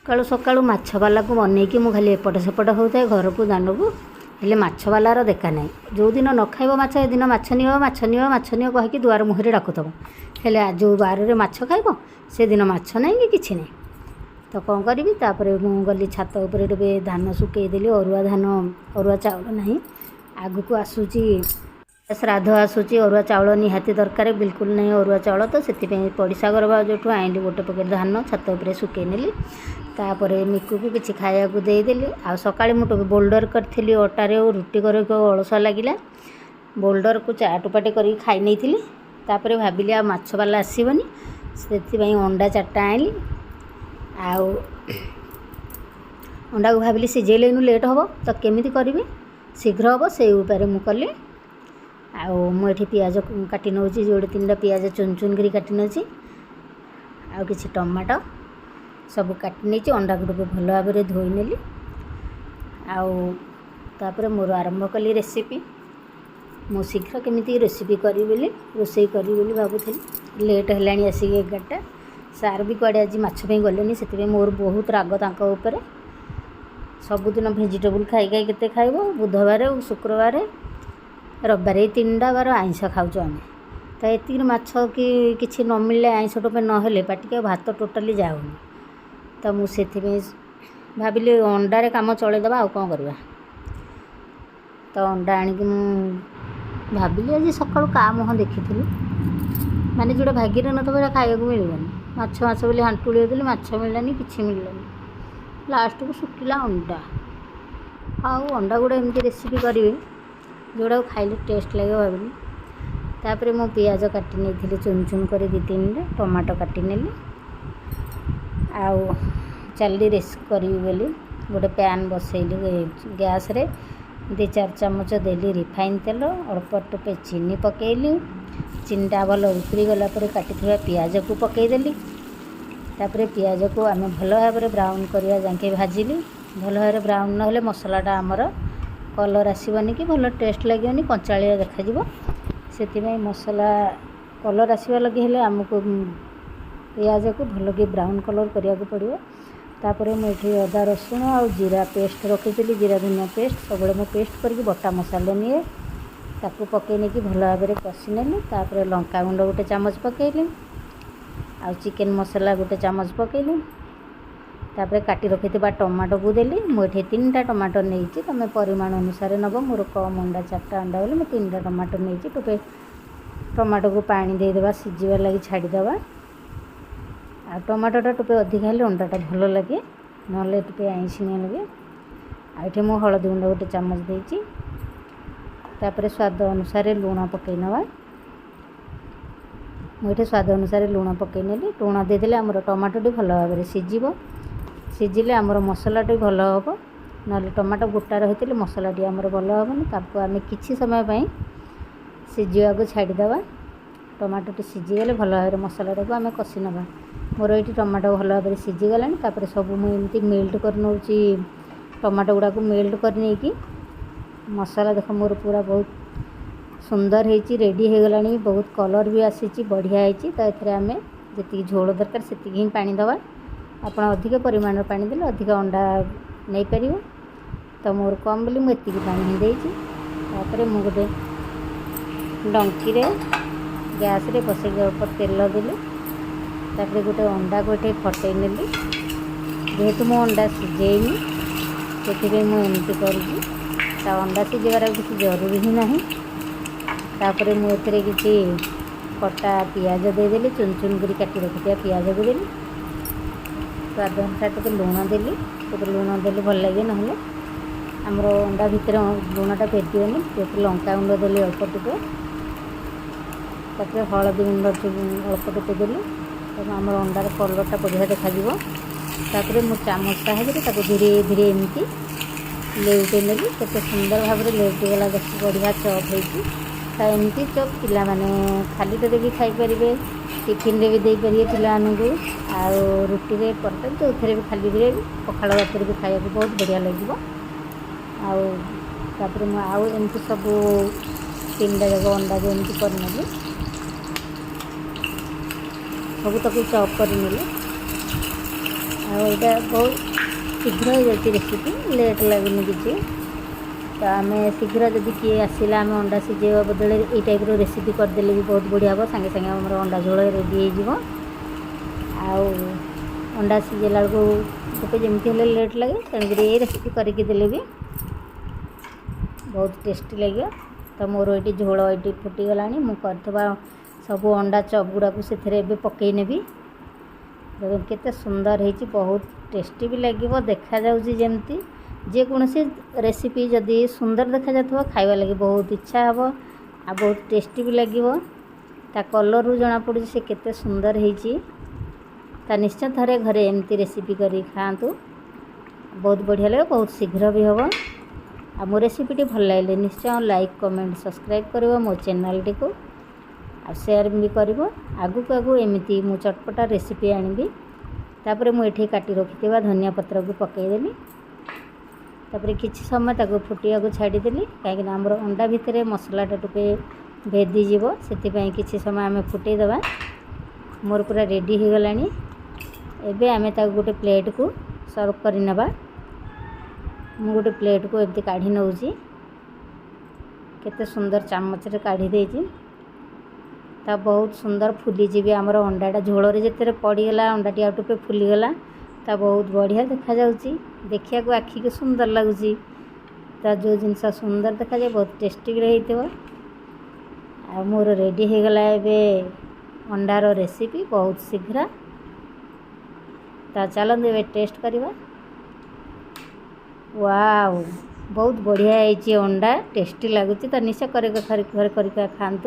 ସକାଳୁ ସକାଳୁ ମାଛବାଲାକୁ ଅନେଇକି ମୁଁ ଖାଲି ଏପଟ ସେପଟ ହେଉଥାଏ ଘରକୁ ଦାଣ୍ଡକୁ, ହେଲେ ମାଛବାଲାର ଦେଖା ନାହିଁ। ଯେଉଁଦିନ ନ ଖାଇବ ମାଛ, ସେଦିନ ମାଛ ନିଅ, ମାଛ ନିଅ, ମାଛ ନିଅ କହିକି ଦୁଆର ମୁହଁରେ ଡାକୁଥିବ। ହେଲେ ଯେଉଁ ବାରରେ ମାଛ ଖାଇବ, ସେଦିନ ମାଛ ନାହିଁ କି କିଛି ନାହିଁ। ତ କ'ଣ କରିବି? ତାପରେ ମୁଁ ଗଲି ଛାତ ଉପରେ, ଟିକେ ଧାନ ଶୁଖେଇଦେଲି, ଅରୁଆ ଧାନ। ଅରୁଆ ଚାଉଳ ନାହିଁ। ଆଗକୁ ଆସୁଛି ଶ୍ରାଦ୍ଧ ଆସୁଛି, ଅରୁଆ ଚାଉଳ ନିହାତି ଦରକାର। ବିଲକୁଲ ନାହିଁ ଅରୁଆ ଚାଉଳ। ତ ସେଥିପାଇଁ ପଡ଼ିଶା ଘର ଭାଉଜଠୁ ଆଣିଲି ଗୋଟେ ପ୍ୟାକେଟ୍ ଧାନ, ଛାତ ଉପରେ ଶୁଖେଇ ନେଲି। ତାପରେ ମିକୁକୁ କିଛି ଖାଇବାକୁ ଦେଇଦେଲି। ଆଉ ସକାଳେ ମୁଁ ଟିକେ ବୋଲ୍ଡର କରିଥିଲି ଅଟାରେ, ଆଉ ରୁଟି କରିବାକୁ ଅଳସୁଆ ଲାଗିଲା। ବୋଲ୍ଡରକୁ ଚା ଟୋପାଟେ କରିକି ଖାଇ ନେଇଥିଲି। ତାପରେ ଭାବିଲି ଆଉ ମାଛବାଲା ଆସିବନି, ସେଥିପାଇଁ ଅଣ୍ଡା ଚାରିଟା ଆଣିଲି। ଆଉ ଅଣ୍ଡାକୁ ଭାବିଲି ସିଝେଇଲେ ଏଇନୁ ଲେଟ୍ ହେବ, ତ କେମିତି କରିବି ଶୀଘ୍ର ହେବ, ସେଇ ଉପାୟରେ ମୁଁ କଲି। ଆଉ ମୁଁ ଏଠି ପିଆଜ କାଟି ନେଉଛି, ଯୋଡ଼େ ତିନିଟା ପିଆଜ ଚୁନ ଚୁନ କରି କାଟି ନେଉଛି, ଆଉ କିଛି ଟମାଟୋ ସବୁ କାଟି ନେଇଛି। ଅଣ୍ଡାକୁ ଟିକେ ଭଲ ଭାବରେ ଧୋଇ ନେଲି। ଆଉ ତାପରେ ମୋର ଆରମ୍ଭ କଲି ରେସିପି। ମୁଁ ଶୀଘ୍ର କେମିତି ରେସିପି କରିବି ବୋଲି, ରୋଷେଇ କରିବି ବୋଲି ଭାବୁଥିଲି। ଲେଟ୍ ହେଲାଣି ଆସିକି 11ଟା। ସାର୍ ବି କୁଆଡ଼େ ଆଜି ମାଛ ପାଇଁ ଗଲେନି, ସେଥିପାଇଁ ମୋର ବହୁତ ରାଗ ତାଙ୍କ ଉପରେ। ସବୁଦିନ ଭେଜିଟେବୁଲ୍ ଖାଇ ଖାଇ କେତେ ଖାଇବ? ବୁଧବାର, ଶୁକ୍ରବାର, ରବିବାର, ଏଇ ତିନିଟା ବାର ଆଇଁଷ ଖାଉଛୁ ଆମେ। ତ ଏତିକିରେ ମାଛ କି କିଛି ନ ମିଳିଲେ, ଆଇଁଷ ଟୋପେ ନହେଲେ ପାଟିକି ଆଉ ଭାତ ଟୋଟାଲି ଯାଉନି। ତ ମୁଁ ସେଥିପାଇଁ ଭାବିଲି ଅଣ୍ଡାରେ କାମ ଚଳେଇଦେବା, ଆଉ କ'ଣ କରିବା? ତ ଅଣ୍ଡା ଆଣିକି ମୁଁ ଭାବିଲି ଆଜି ସକାଳୁ କାହା ମୁହଁ ଦେଖିଥିଲି, ମାନେ ଯେଉଁଟା ଭାଗ୍ୟରେ ନଥିବ ସେଇଟା ଖାଇବାକୁ ମିଳିବନି। ମାଛ ମାଛ ବୋଲି ହାଣ୍ଟୁଳି ହେଉଥିଲି, ମାଛ ମିଳିଲାନି, କିଛି ମିଳିଲାନି। ଲାଷ୍ଟକୁ ଶୁଖିଲା ଅଣ୍ଡା। ଆଉ ଅଣ୍ଡା ଗୁଡ଼ା ଏମିତି ରେସିପି କରିବି ଯେଉଁଟାକୁ ଖାଇଲେ ଟେଷ୍ଟ ଲାଗିବ ଭାବିଲି। ତାପରେ ମୁଁ ପିଆଜ କାଟି ନେଇଥିଲି ଚୁନ ଚୁନ କରି ଦୁଇ ତିନିଟା, ଟମାଟୋ କାଟି ନେଲି। ଆଉ ଚାଲିଲି ରେସିପି କରିବି ବୋଲି। ଗୋଟେ ପ୍ୟାନ୍ ବସେଇଲି ଗ୍ୟାସ୍ରେ, ଦୁଇ ଚାରି ଚାମଚ ଦେଲି ରିଫାଇନ୍ ତେଲ, ଅଳ୍ପ ଟୋପେ ଚିନି ପକାଇଲି। ଚିନିଟା ଭଲ ଉତୁରି ଗଲା ପରେ କାଟିଥିବା ପିଆଜକୁ ପକାଇଦେଲି। ତାପରେ ପିଆଜକୁ ଆମେ ଭଲ ଭାବରେ ବ୍ରାଉନ୍ କରିବା ଯାକେ ଭାଜିଲି। ଭଲ ଭାବରେ ବ୍ରାଉନ୍ ନହେଲେ ମସଲାଟା ଆମର କଲର୍ ଆସିବନି କି ଭଲ ଟେଷ୍ଟ ଲାଗିବନି, କଞ୍ଚାଳିଆ ଦେଖାଯିବ। ସେଥିପାଇଁ ମସଲା କଲର୍ ଆସିବା ଲାଗି ହେଲେ ଆମକୁ ପିଆଜକୁ ଭଲକି ବ୍ରାଉନ୍ କଲର୍ କରିବାକୁ ପଡ଼ିବ। ତାପରେ ମୁଁ ଏଠି ଅଦା, ରସୁଣ ଆଉ ଜିରା ପେଷ୍ଟ ରଖିଥିଲି। ଜିରା ଧନିଆ ପେଷ୍ଟ ସବୁବେଳେ ମୁଁ ପେଷ୍ଟ କରିକି ବଟା ମସଲା ନିଏ। ତାକୁ ପକାଇ ନେଇକି ଭଲ ଭାବରେ କଷି ନେଲି। ତାପରେ ଲଙ୍କା ଗୁଣ୍ଡ ଗୋଟେ ଚାମଚ ପକାଇଲି ଆଉ ଚିକେନ୍ ମସଲା ଗୋଟେ ଚାମଚ ପକାଇଲି। ତାପରେ କାଟି ରଖିଥିବା ଟମାଟୋକୁ ଦେଲି। ମୁଁ ଏଠି ତିନିଟା ଟମାଟୋ ନେଇଛି, ତୁମେ ପରିମାଣ ଅନୁସାରେ ନେବ। ମୋର କମ୍ ଅଣ୍ଡା, ଚାରିଟା ଅଣ୍ଡା ବୋଲି ମୁଁ ତିନିଟା ଟମାଟୋ ନେଇଛି। ଟୋପେ ଟମାଟୋକୁ ପାଣି ଦେଇଦେବା, ସିଝିବା ଲାଗି ଛାଡ଼ିଦେବା। ଆଉ ଟମାଟୋଟା ଟୋପେ ଅଧିକା ହେଲେ ଅଣ୍ଡାଟା ଭଲ ଲାଗେ, ନହେଲେ ଟିକେ ଆଇଁଷିଣିଆ ଲାଗେ। ଆଉ ଏଠି ମୁଁ ହଳଦୀ ଗୁଣ୍ଡ ଗୋଟେ ଚାମଚ ଦେଇଛି। ତାପରେ ସ୍ୱାଦ ଅନୁସାରେ ଲୁଣ ପକାଇ ନେବା। ମୁଁ ଏଠି ସ୍ୱାଦ ଅନୁସାରେ ଲୁଣ ପକାଇ ନେଲି। ଲୁଣ ଦେଇଦେଲେ ଆମର ଟମାଟୋଟି ଭଲ ଭାବରେ ସିଝିବ। ସିଝିଲେ ଆମର ମସଲାଟି ଭଲ ହେବ, ନହେଲେ ଟମାଟୋ ଗୋଟା ରହିଥିଲେ ମସଲାଟି ଆମର ଭଲ ହେବନି। ତାକୁ ଆମେ କିଛି ସମୟ ପାଇଁ ସିଝିବାକୁ ଛାଡ଼ିଦେବା। ଟମାଟୋଟି ସିଝିଗଲେ ଭଲ ଭାବରେ ମସଲାଟାକୁ ଆମେ କଷି ନେବା। ମୋର ଏଇଠି ଟମାଟୋ ଭଲ ଭାବରେ ସିଝିଗଲାଣି। ତାପରେ ସବୁ ମୁଁ ଏମିତି ମେଲ୍ଟ କରି ନେଉଛି, ଟମାଟୋ ଗୁଡ଼ାକୁ ମେଲ୍ଟ କରି ନେଇକି ମସଲା ଦେଖ, ମୋର ପୁରା ବହୁତ ସୁନ୍ଦର ହେଇଛି, ରେଡ଼ି ହେଇଗଲାଣି, ବହୁତ କଲର୍ ବି ଆସିଛି, ବଢ଼ିଆ ହେଇଛି। ତ ଏଥିରେ ଆମେ ଯେତିକି ଝୋଳ ଦରକାର ସେତିକି ହିଁ ପାଣି ଦେବା। ଆପଣ ଅଧିକ ପରିମାଣର ପାଣି ଦେଲେ ଅଧିକ ଅଣ୍ଡା ନେଇପାରିବେ। ତ ମୋର କମ୍ ବୋଲି ମୁଁ ଏତିକି ପାଣି ହିଁ ଦେଇଛି। ତାପରେ ମୁଁ ଗୋଟେ ଡଙ୍କିରେ ଗ୍ୟାସ୍ରେ ବସେଇକି ଅଳ୍ପ ତେଲ ଦେଲି। ତାପରେ ଗୋଟେ ଅଣ୍ଡାକୁ ଏଠି ଫଟେଇ ନେଲି। ଯେହେତୁ ମୁଁ ଅଣ୍ଡା ସିଝେଇନି, ସେଥିପାଇଁ ମୁଁ ଏମିତି କରୁଛି। ତା ଅଣ୍ଡା ସିଝେଇବାର ଆଉ କିଛି ଜରୁରୀ ହିଁ ନାହିଁ। ତାପରେ ମୁଁ ଏଥିରେ କିଛି କଟା ପିଆଜ ଦେଇଦେଲି। ଚୁନ ଚୁନ କରି କାଟି ରଖିଥିବା ପିଆଜକୁ ଦେଲି। ସ୍ୱାଦ ଅନୁସାରେ ଟିକେ ଲୁଣ ଦେଲି। ଟିକେ ଲୁଣ ଦେଲେ ଭଲ ଲାଗେ, ନହେଲେ ଆମର ଅଣ୍ଡା ଭିତରେ ଲୁଣଟା ଭେଦିବନି। ଟିକେ ଲଙ୍କା ଗୁଣ୍ଡ ଦେଲି ଅଳ୍ପ ଟିକେ। ତାପରେ ହଳଦୀ ଗୁଣ୍ଡ ଅଳ୍ପ ଟିକେ ଦେଲି, ତେଣୁ ଆମର ଅଣ୍ଡାର କଲର୍ଟା ବଢ଼ିଆ ଦେଖାଯିବ। ତାପରେ ମୁଁ ଚାମଚ ସାହାଯ୍ୟରେ ତାକୁ ଧୀରେ ଧୀରେ ଏମିତି ଲେଉଟେଇ ନେଲି। କେତେ ସୁନ୍ଦର ଭାବରେ ଲେଉଟି ଗଲା ଦେଖ, ବଢ଼ିଆ ଚପ୍ ହେଇଛି। ତ ଏମିତି ଚପ୍ ପିଲାମାନେ ଖାଲିଟାରେ ବି ଖାଇପାରିବେ, ଟିଫିନରେ ବି ଦେଇପାରିବେ ପିଲାମାନଙ୍କୁ, ଆଉ ରୁଟିରେ, ପରଟା ଯେଉଁଥିରେ ବି, ଖାଲିରେ ବି, ପଖାଳ ଭାତରେ ବି ଖାଇବାକୁ ବହୁତ ବଢ଼ିଆ ଲାଗିବ। ଆଉ ତାପରେ ମୁଁ ଆଉ ଏମିତି ସବୁ ତିନିଟା ଯାକ ଅଣ୍ଡାକୁ ଏମିତି କରିନେଲି, ସବୁ ତାକୁ ଚପ୍ କରିନେଲି। ଆଉ ଏଇଟା ବହୁତ ଶୀଘ୍ର ହେଇଯାଉଛି ରେସିପି, ଲେଟ୍ ଲାଗୁନି କିଛି। ତ ଆମେ ଶୀଘ୍ର ଯଦି କିଏ ଆସିଲା, ଆମେ ଅଣ୍ଡା ସିଝେଇବା ବଦଳରେ ଏଇ ଟାଇପ୍ର ରେସିପି କରିଦେଲେ ବି ବହୁତ ବଢ଼ିଆ ହେବ। ସାଙ୍ଗେ ସାଙ୍ଗେ ଆମର ଅଣ୍ଡା ଝୋଳ ରେଡ଼ି ହେଇଯିବ। ଆଉ ଅଣ୍ଡା ସିଝେଇଲା ବେଳକୁ ଗୋଟେ ଯେମିତି ହେଲେ ଲେଟ୍ ଲାଗେ, ତେଣୁକରି ଏଇ ରେସିପି କରିକି ଦେଲେ ବି ବହୁତ ଟେଷ୍ଟି ଲାଗିବ। ତ ମୋର ଏଇଠି ଝୋଳ ଏଇଠି ଫୁଟିଗଲାଣି। ମୁଁ କରିଥିବା ସବୁ ଅଣ୍ଡା ଚପ୍ ଗୁଡ଼ାକୁ ସେଥିରେ ଏବେ ପକାଇ ନେବି। ଦେଖନ୍ତୁ, କେତେ ସୁନ୍ଦର ହେଇଛି, ବହୁତ ଟେଷ୍ଟି ବି ଲାଗିବ। ଦେଖାଯାଉଛି ଯେମିତି, ଯେକୌଣସି ରେସିପି ଯଦି ସୁନ୍ଦର ଦେଖାଯାଉଥିବ, ଖାଇବା ଲାଗି ବହୁତ ଇଚ୍ଛା ହେବ ଆଉ ବହୁତ ଟେଷ୍ଟି ବି ଲାଗିବ। ତା କଲର୍ରୁ ଜଣାପଡ଼ୁଛି ସେ କେତେ ସୁନ୍ଦର ହେଇଛି। ତା ନିଶ୍ଚୟ ଥରେ ଘରେ ଏମିତି ରେସିପି କରିକି ଖାଆନ୍ତୁ, ବହୁତ ବଢ଼ିଆ ଲାଗିବ, ବହୁତ ଶୀଘ୍ର ବି ହେବ। ଆଉ ମୋ ରେସିପିଟି ଭଲ ଲାଗିଲେ ନିଶ୍ଚୟ ଲାଇକ୍, କମେଣ୍ଟ, ସବସ୍କ୍ରାଇବ୍ କରିବ ମୋ ଚ୍ୟାନେଲ୍ଟିକୁ ଆଉ ସେୟାର ବି କରିବ। ଆଗକୁ ଆଗକୁ ଏମିତି ମୁଁ ଚଟପଟା ରେସିପି ଆଣିବି। ତାପରେ ମୁଁ ଏଠି କାଟି ରଖିଥିବା ଧନିଆ ପତ୍ରକୁ ପକାଇଦେଲି। ତାପରେ କିଛି ସମୟ ତାକୁ ଫୁଟିବାକୁ ଛାଡ଼ିଦେଲି, କାହିଁକିନା ଆମର ଅଣ୍ଡା ଭିତରେ ମସଲାଟା ଟିକେ ଭେଦିଯିବ, ସେଥିପାଇଁ କିଛି ସମୟ ଆମେ ଫୁଟେଇଦେବା। ମୋର ପୁରା ରେଡ଼ି ହେଇଗଲାଣି। ଏବେ ଆମେ ତାକୁ ଗୋଟେ ପ୍ଲେଟ୍କୁ ସର୍ଭ କରିନେବା। ମୁଁ ଗୋଟେ ପ୍ଲେଟ୍କୁ ଏମିତି କାଢ଼ି ନେଉଛି। କେତେ ସୁନ୍ଦର ଚାମଚରେ କାଢ଼ି ଦେଇଛି। ତା ବହୁତ ସୁନ୍ଦର ଫୁଲିଛି ବି ଆମର ଅଣ୍ଡାଟା। ଝୋଳରେ ଯେତେବେଳେ ପଡ଼ିଗଲା, ଅଣ୍ଡାଟି ଆଉ ଟିକେ ଫୁଲିଗଲା। ତା ବହୁତ ବଢ଼ିଆ ଦେଖାଯାଉଛି, ଦେଖିବାକୁ ଆଖିକୁ ସୁନ୍ଦର ଲାଗୁଛି। ତା ଯେଉଁ ଜିନିଷ ସୁନ୍ଦର ଦେଖାଯାଏ, ବହୁତ ଟେଷ୍ଟି ବି ହେଇଥିବ। ଆଉ ମୋର ରେଡ଼ି ହେଇଗଲା ଏବେ ଅଣ୍ଡାର ରେସିପି ବହୁତ ଶୀଘ୍ର। ତା ଚାଲନ୍ତୁ ଏବେ ଟେଷ୍ଟ କରିବା। ୱାଓ, ବହୁତ ବଢ଼ିଆ ହେଇଛି ଅଣ୍ଡା, ଟେଷ୍ଟି ଲାଗୁଛି। ତ ନିଶ୍ଚୟ କରି ଘରେ ଘରେ କରିକି ଖାଆନ୍ତୁ।